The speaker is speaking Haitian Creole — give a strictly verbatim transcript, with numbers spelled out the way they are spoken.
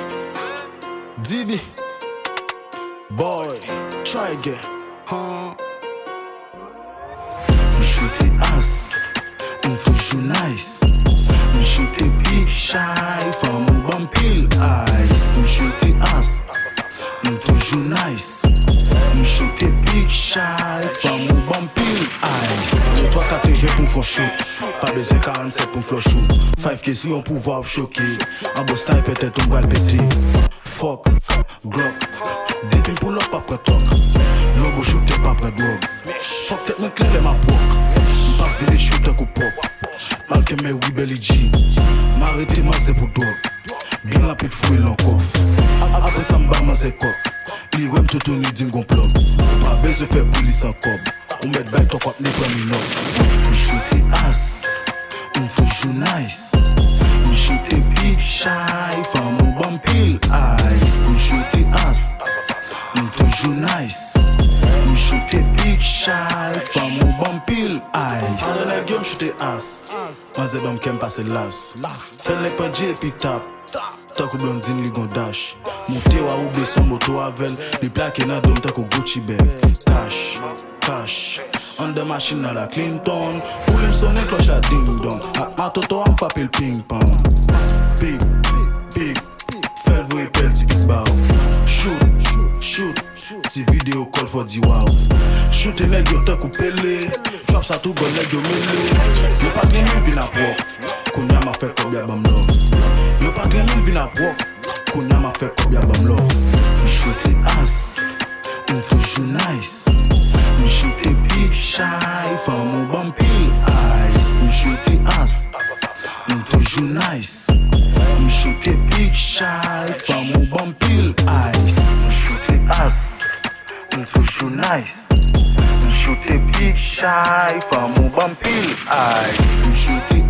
D B, boy, try again. Huh? M choute as, m toujou nice. M choute big shy, fanm ou ban m pil ice. M choute as, m toujou nice. M choute big shy, fanm ou ban m pil ice. Yo pa katrevyen pou m fè shoot, pa bezwen karannsèt pou m flush ou. Five K sou yon pouvwa w ap choke. Anbo sniper tèt ou m pral pete. Fuck, Glock. Depi m pull up pa pran talk. Lobo shooter pa pran dwòg. Fuck tèt mwen klè lè m ap walk. M pa vire shoot tankou pop. Malke men wi Belly G. M arete manzè pou dwòg. Byen rapid foure l nan kòf. A- Apre sa m ba manzè kòk. Li wè m toutouni di m gon plòk. Ou pa bezwen fè bri li san kòb. Ou mèt bay tòk w ap ni pran minòt. M choute as, m toujou nice. M choute big shy, fanm ou ban m pil ice. M choute as, m toujou nice. M choute big shy, fanm ou ban m pil ice. Anlè nèg yo m choute as. Manzè ban m kè m pase las. Fè l nèg pandye epi tap. Tankou Blondine li gon dash. Monte wa ou beson moto avè l. Li plake nan do m tankou Gucci bag. Cash, cash. Anndan machin nan la Clinton. Boule m sonnen klòch la ding dong. Ak matoto a m frape l ping pong. Big, big. Fè l voye pèl ti pit ba w. Shoot, shoot. Ti videyo kòl fò di waw. Choute nèg yo tankou Pele. Trap sa tou gòl nèg yo mele. Yo pa gen moun vin ap wòk. Kounye a m ap fè kòb y ap ban m love. Yo pa gen moun vin ap wòk. Kounye a m ap fè kòb y ap ban m love. M choute as. M toujou nice. M choute big shy. Fanm ou ban m pil ice. M choute as. M toujou nice. M choute big shy. Fanm ou ban m pil ice. M choute as. M toujou nice. M choute big shy, fanm ou ban m pil ice. M choute